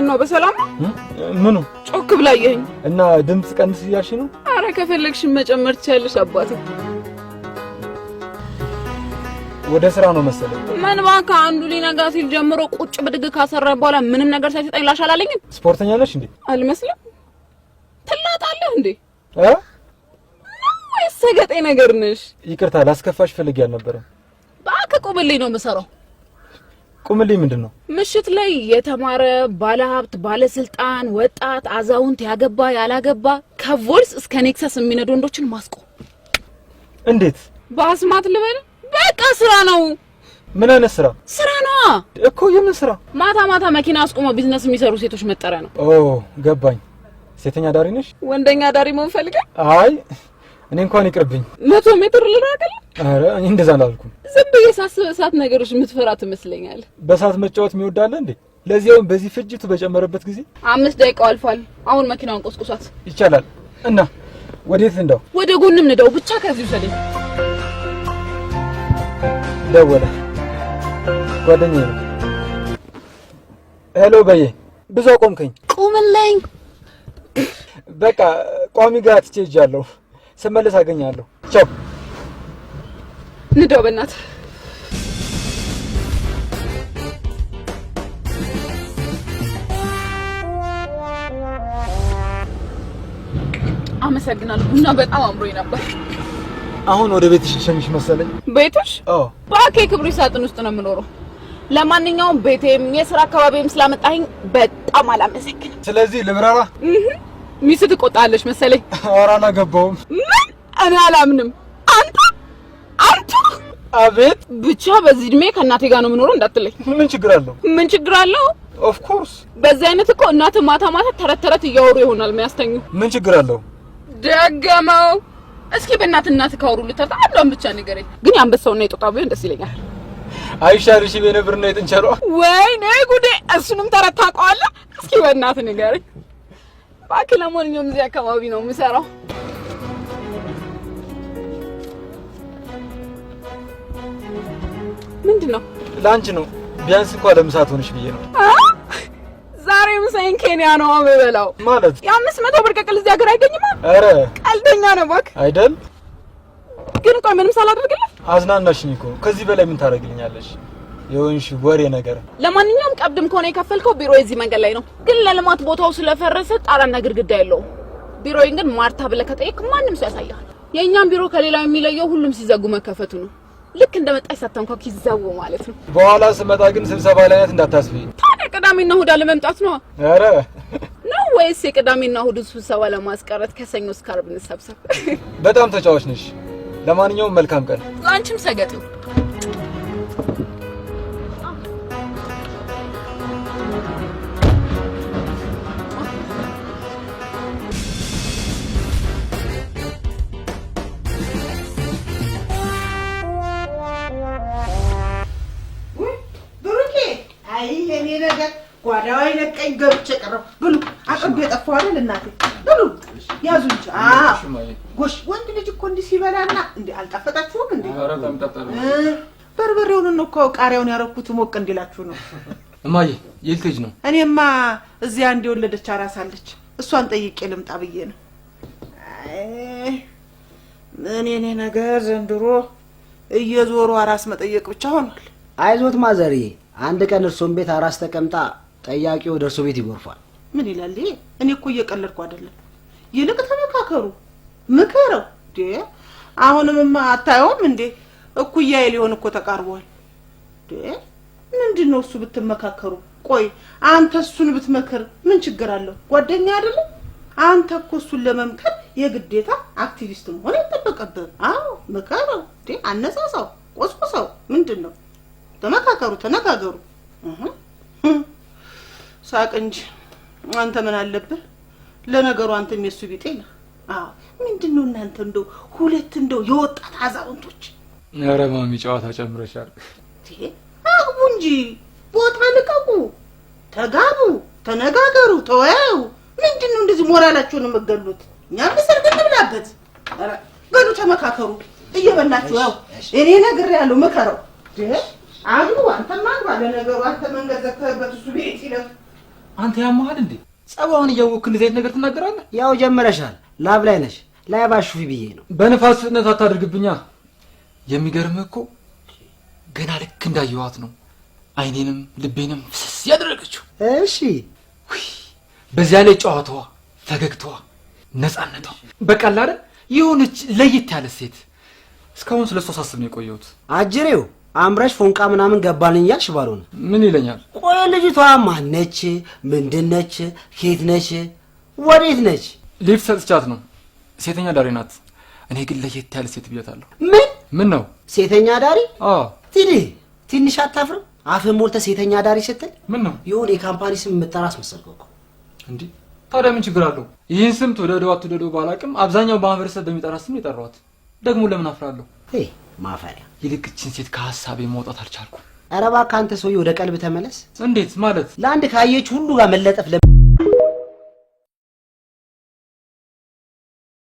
ነው በሰላም ነው? ምኑ? ጮክ ብላየኝ። እና ድምጽ ቀንስ እያልሽ ነው? አረ ከፈለግሽን መጨመር ትችያለሽ አባቴ። ወደ ስራ ነው መሰለኝ። ምን እባክህ፣ አንዱ ሊነጋ ሲል ጀምሮ ቁጭ ብድግ ካሰራ በኋላ ምንም ነገር ሳይሰጠኝ ላሽ አላለኝም። ስፖርተኛ ነሽ እንዴ? አልመስልም። ትላጣለህ እንዴ? እ ወይስ ሰገጤ ነገር ነሽ? ይቅርታ ላስከፋሽ ፈልጌ አልነበረም። እባክህ ቁምልኝ ነው የምሰራው። ቁምልኝ ምንድን ነው? ምሽት ላይ የተማረ ባለሀብት፣ ባለስልጣን፣ ወጣት፣ አዛውንት፣ ያገባ ያላገባ ከቮልስ እስከ ኔክሰስ የሚነዱ ወንዶችን ማስቆም። እንዴት? በአስማት ልበል? በቃ ስራ ነው። ምን አይነት ስራ? ስራ ነዋ እኮ። የምን ስራ? ማታ ማታ መኪና አስቆመው ቢዝነስ የሚሰሩ ሴቶች መጠሪያ ነው። ኦ ገባኝ። ሴተኛ አዳሪ ነሽ? ወንደኛ አዳሪ መሆን ፈልገህ? አይ እኔ እንኳን ይቅርብኝ። 100 ሜትር ልራቅልህ? ኧረ እኔ እንደዛ አላልኩም። ዝም ብዬ ሳስብ እሳት ነገሮች የምትፈራ ትመስለኛለህ። በእሳት መጫወት የሚወድ አለ እንዴ? ለዚያውም በዚህ ፍጅቱ በጨመረበት ጊዜ። 5 ደቂቃው አልፏል። አሁን መኪናውን ቆስቁሷት። ይቻላል። እና ወዴት እንደው? ወደ ጎንም ንዳው ብቻ ከዚህ ውሰደኝ። ደወለ። ጓደኛዬ ነው። Hello በዬ፣ ብዙ አቆምከኝ። ቁምልኝ። በቃ ቋሚ ጋር ትቼ ሄጃለሁ። ስመለስ አገኛለሁ። ቻው። ንዳው በእናትህ። አመሰግናለሁ። ቡና በጣም አምሮኝ ነበር። አሁን ወደ ቤትሽ ልሸኝሽ መሰለኝ። ቤትሽ? አዎ። እባክህ የክብሪ ሳጥን ውስጥ ነው የምኖረው። ለማንኛውም ቤቴም የስራ አካባቢም ስላመጣኸኝ በጣም አላመሰግንም። ስለዚህ ልብራራ? ሚስት ትቆጣለች መሰለኝ። ኧረ አላገባሁም። ምን? እኔ አላምንም። አንተ አንተ አቤት። ብቻ በዚህ እድሜ ከእናቴ ጋር ነው የምኖረው እንዳትለኝ። ምን ችግር አለው? ምን ችግር አለው? Of course። በዚህ አይነት እኮ እናትህ ማታ ማታ ተረት ተረት እያወሩ ይሆናል የሚያስተኙ። ምን ችግር አለው? ደገመው። እስኪ በእናትህ እናትህ ካወሩ ልተርታ አንዷን ብቻ ንገረኝ። ግን የአንበሳውና የጦጣው ቢሆን ደስ ይለኛል። አይሻልሽም? የነብርና የጥንቸሏ። ወይኔ ጉዴ! እሱንም ተረት ታውቀዋለህ? እስኪ በእናትህ ንገረኝ እባክህ። ለማንኛውም እዚህ አካባቢ ነው የምሰራው። ምንድን ነው? ለአንቺ ነው። ቢያንስ እንኳን ለምሳ ትሆንሽ ብዬ ነው። ዛሬ ምሳዬን ኬንያ ነው የምበላው። ማለት? የ500 ብር ቅቅል እዚህ ሀገር አይገኝማ። ኧረ ቀልደኛ ነው እባክህ። አይደል? ግን ቆይ ምንም ሳላደርግልህ አዝናናሽኝ እኮ። ከዚህ በላይ ምን ታደርግልኛለሽ? የሆንሽ ወሬ ነገር። ለማንኛውም ቀብድም ከሆነ የከፈልከው ቢሮ የዚህ መንገድ ላይ ነው። ግን ለልማት ቦታው ስለፈረሰ ጣራና ግድግዳ የለውም። ቢሮዬን ግን ማርታ ብለህ ከጠየቅ ማንም ሰው ያሳያል። የእኛም ቢሮ ከሌላው የሚለየው ሁሉም ሲዘጉ መከፈቱ ነው። ልክ እንደመጣች ሳታንኳኩ ይዘው ማለት ነው። በኋላ ስመጣ ግን ስብሰባ ላይ ናት እንዳታስቢ። ታዲያ ቅዳሜና እሑድ አለመምጣት ነው? ኧረ ነው ወይስ የቅዳሜና እሑድ ስብሰባ ለማስቀረት ከሰኞ እስከ ዓርብ እንሰብሰብ? በጣም ተጫዋች ነሽ። ለማንኛውም መልካም ቀን። ላንቺም ሰገጤው። ብሩኬ፣ አይ የኔ ነገር ጓዳዋ ይለቀኝ ገብቼ ቀረሁ። ብሉ፣ አቅርቤ የጠፋሁ አይደል እናቴ። ብሉ ያዙ እንጂ። አዎ ጎሽ፣ ወንድ ልጅ እኮ እንዲህ ሲበላና እንዴ አልጣፈጣችሁም እንዴ? በርበሬውን ነው እኮ ቃሪያውን ያረኩት ሞቅ እንዲላችሁ ነው። እማዬ የት ልጅ ነው? እኔማ እዚያ አንድ የወለደች አራስ አለች፣ እሷን ጠይቄ ልምጣ ብዬ ነው። አይ ምን የኔ ነገር ዘንድሮ እየዞሩ አራስ መጠየቅ ብቻ ሆኗል። አይዞት ማዘርዬ፣ አንድ ቀን እርሶን ቤት አራስ ተቀምጣ ጠያቂው ወደ እርሶ ቤት ይጎርፋል። ምን ይላል ይሄ? እኔ እኮ እየቀለድኩ አይደለም። ይልቅ ተመካከሩ፣ ምከረው። እንዴ አሁንምማ አታየውም እንዴ? እኩያዬ ሊሆን እኮ ተቃርቧል። እንዴ ምንድን ነው እሱ ብትመካከሩ? ቆይ አንተ እሱን ብትመክር ምን ችግር አለው? ጓደኛ አይደለም? አንተ እኮ እሱን ለመምከር የግዴታ አክቲቪስት መሆን አይጠበቅብህም። አዎ ምከረው፣ እንዴ አነሳሳው፣ ቆስቁሰው። ምንድን ነው ተመካከሩ፣ ተነጋገሩ። ሳቅ እንጂ አንተ ምን አለብህ? ለነገሩ አንተም የሱ ቢጤ ነህ። አዎ ምንድን ነው እናንተ እንደው ሁለት እንደው የወጣት አዛውንቶች። ኧረ ማሚ ጨዋታ ጨምረሻል። እንዴ አግቡ እንጂ ቦታ ልቀቁ፣ ተጋቡ፣ ተነጋገሩ፣ ተወያዩ። ምንድን ነው እንደዚህ ሞራላችሁን የምትገሉት? እኛም ሰርግ እንብላበት። ኧረ በሉ ተመካከሩ፣ እየበላችሁ ያው እኔ ነግሬሃለሁ፣ ምከረው። እንዴ አግቡ፣ አንተም አግባ። ለነገሩ አንተ መንገድ ዘግተህበት እሱ ቤት ይለፍ። አንተ ያመሃል እንዴ? ጸባውን እያወቅህ እንደዚህ አይነት ነገር ትናገራለህ? ያው ጀምረሻል። Live ላይ ነሽ። Live አሹፊ ብዬ ነው። በንፋስ ፍጥነት አታድርግብኛ። የሚገርምህ እኮ ገና ልክ እንዳየኋት ነው አይኔንም ልቤንም ፍስስ ያደረገችው። እሺ። በዚያ ላይ ጨዋታዋ፣ ፈገግታዋ፣ ነፃነቷ በቃ አለ አይደል የሆነች ለየት ያለ ሴት። እስካሁን ስለ እሷ ሳስብ ነው የቆየሁት። አጅሬው አምረሽ ፎንቃ ምናምን ገባልኝ እያልሽ ባልሆነ ምን ይለኛል? ቆይ ልጅቷ ማነች? ምንድነች? ኬት ነች? ወዴት ነች? ሊፍት ሰጥቻት ነው። ሴተኛ አዳሪ ናት። እኔ ግን ለየት ያለ ሴት ብያታለሁ። ምን? ምን ነው? ሴተኛ አዳሪ? አዎ። ቲዲ ትንሽ አታፍርም? አፍህን ሞልተህ ሴተኛ አዳሪ ስትል ምን ነው? የሆነ የ company ስም የምጠራ አስመሰልከው እኮ። እንዴ ታዲያ ምን ችግር አለው? ይህን ስም ትውደደው አትውደደው ባላቅም አብዛኛው ማህበረሰብ በሚጠራ ስም የጠራኋት። ደግሞ ለምን አፍራለሁ? ሄ ማፈሪያ። ይልቅ ይህችን ሴት ከሀሳቤ መውጣት አልቻልኩም። ኧረ እባክህ አንተ ሰውዬ ወደ ቀልብ ተመለስ። እንዴት ማለት? ለአንድ ካየች ሁሉ ጋር መለጠፍ